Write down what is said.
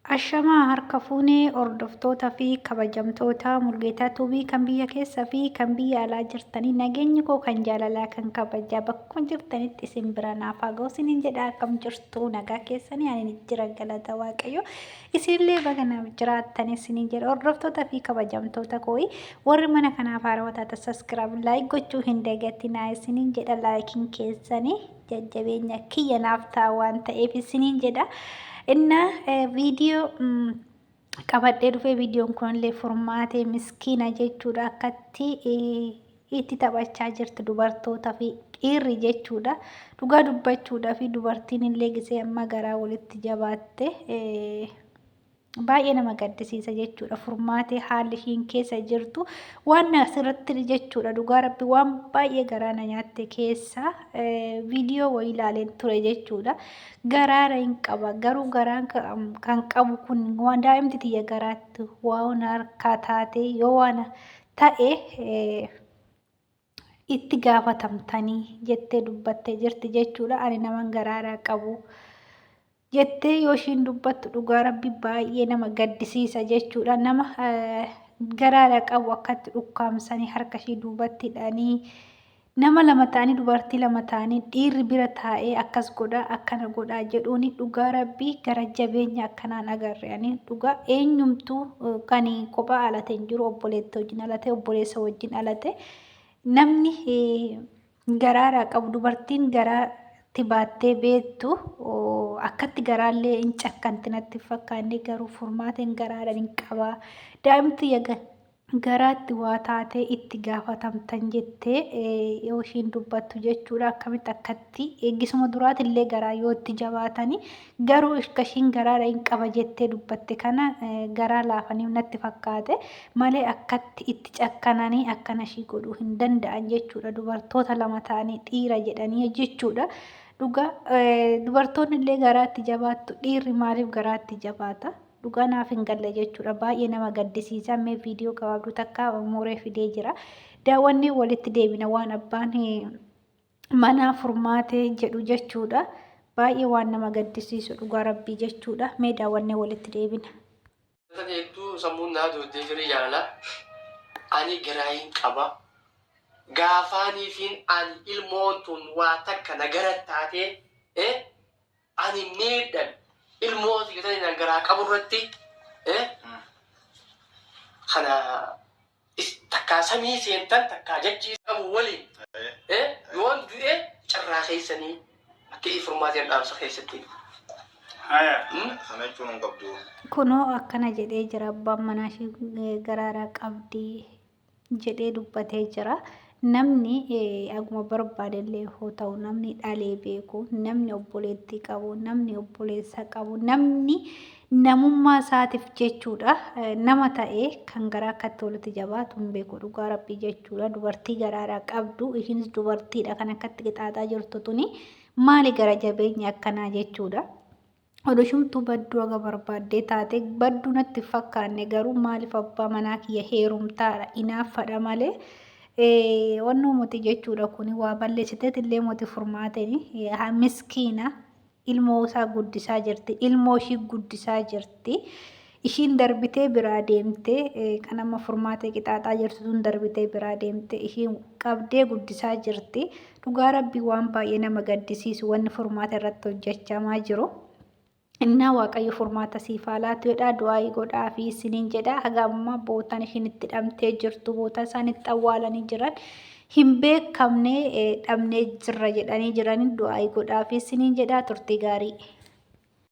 Ashamaa harka fuune hordoftoota fi kabajamtoota Mulgeetaa Tuubii kan biyya keessa fi kan biyya alaa jirtanii nageenyi koo kan jaalalaa kan kabajaa bakkuma jirtanitti isin bira naaf haa ga'u isiniin jedha. Akkam jirtu? Nagaa keessanii? Ani jira, galata Waaqayyo. Isinillee baga naaf jiraattan isiniin jedha. Hordoftoota fi kabajamtoota koo'i, warri mana kanaaf haarawaa taatan subscribe, like gochuu hin dagatinaa isiniin jedha. Laayikiin keessanii jajjabeenya kiyya naaf ta'a waan ta'eef isiniin jedha. Inna viidiyoo qabadhee dhufee, viidiyoon kunillee furmaatee miskiina jechuudha, akkatti itti taphachaa jirti dubartoota fi dhiirri jechuudha. Dhugaa dubbachuudhaa fi dubartiin illee gisee amma garaa walitti jabaatte baay'ee nama gaddisiisa jechuudha. Furmaatee haalli ishiin keessa jirtu waan asirratti jechuudha. Dhugaa Rabbi, waan baay'ee garaa na nyaatte keessa viidiyoo wayii ilaaleen ture jechuudha. Garaara hin qaba, garuu garaan kan qabu kun waan daa'imti tiyya garaatti waan harkaa taate yoo waan ta'e itti gaafatamtanii jettee dubbattee jirti jechuudha. Ani naman garaaraa qabu jettee yoo ishiin dubbattu, dhugaa Rabbi, baay'ee nama gaddisiisa jechuudha. Nama garaadha qabu akkatti dhukkaamsanii harka ishii duubatti hidhanii, nama lama ta'anii, dubartii lama ta'anii, dhiirri bira taa'ee akkas godhaa akkana godhaa jedhuuni, dhugaa Rabbii, gara jabeenya akkanaan agarre ani. Dhugaa, eenyumtuu kan kophaa alate hin jiru. Obboleetti wajjin alate, obboleessa wajjin alate. Namni garaaraa qabu, dubartiin garaatti baattee beektu akkatti garaallee hin cakkanti natti hin fakkaanne. Garuu furmaateen garaadhaan hin qabaa, daa'imti garaatti waa taatee itti gaafatamtan jettee yoo ishiin dubbattu jechuudha. Akkamitti akkatti eeggisuma duraatillee garaa yoo itti jabaatanii, garuu akka ishiin garaadha hin qaba jettee dubbatte kana garaa laafaniif natti fakkaate malee, akkatti itti cakkananii akkana ishii godhuu hin danda'an jechuudha. Dubartoota lama ta'anii dhiira jedhanii jechuudha. Dhugaa, dubartoonni illee garaatti jabaattu, dhiirri maaliif garaatti jabaata? Dhugaa, naaf hin galle jechuudha. Baay'ee nama gaddisiisa. Mee viidiyoo gabaabduu takka muree fidee jira. Daawwannee walitti deebina, waan abbaan manaa furmaatee jedhu jechuudha. Baay'ee waan nama gaddisiisu, dhugaa Rabbii jechuudha. Mee daawwannee walitti deebina. Tan hedduu sammuun naa dooddee firii jaalala. Ani garaa hin qaba. Gaafaaniifiin ani ilmoon tun waa takka na gara taatee ani miidhan ilmoo tiyya tani nan garaa qabu irratti kana takkaa samii seentan takkaa jachii qabu waliin yoon du'e carraa keessanii akka furmaateen dhaamsa keessatti. Haya. Kana jechuun hin qabdu. Kunoo akkana jedhee jira, abbaan manaa ishee garaaraa qabdi jedhee dubbatee jira. Namni aguma barbaadellee hoo ta'u, namni dhalee beeku, namni obboleettii qabu, namni obboleessa qabu, namni namummaa isaatiif jechuudha nama ta'ee kan garaa akkatti walitti jabaatu hin beeku, dhugaa Rabbii jechuudha. Dubartii garaaraa qabdu, ishiinis dubartiidha, kan akkatti qixaaxaa jirtu tuni maali gara jabeenya akkanaa jechuudha. Odoshumtuu badduu haga barbaaddee taate, badduu natti hin fakkaanne, garuu maaliif abbaa manaa kiyya heerumtaadha inaaffadha malee wannoo moti jechuudha. Kuni waa balleessiteetillee moti. Furmaateni miskiina, ilmoo isaa guddisaa jirti, ilmoo ishii guddisaa jirti. Ishiin darbitee biraa deemtee, kan amma furmaatee qixaaxaa jirtu tun darbitee biraa deemte, ishiin qabdee guddisaa jirti. Dhugaa Rabbii, waan baay'ee nama gaddisiisu wanni furmaata irratti hojjechamaa jiru. Innaa Waaqayyo furmaata siif haa laatu jedha, du'aa'ii godhaa fi isiniin jedha. Haga ammaa bootaan ishiin itti dhamtee jirtu, bootaa isaan itti awwaalanii jiran hin beekamne, dhabnee jirra jedhanii jiranii, du'aa'ii godhaa fi isiniin jedha. Turtii gaarii.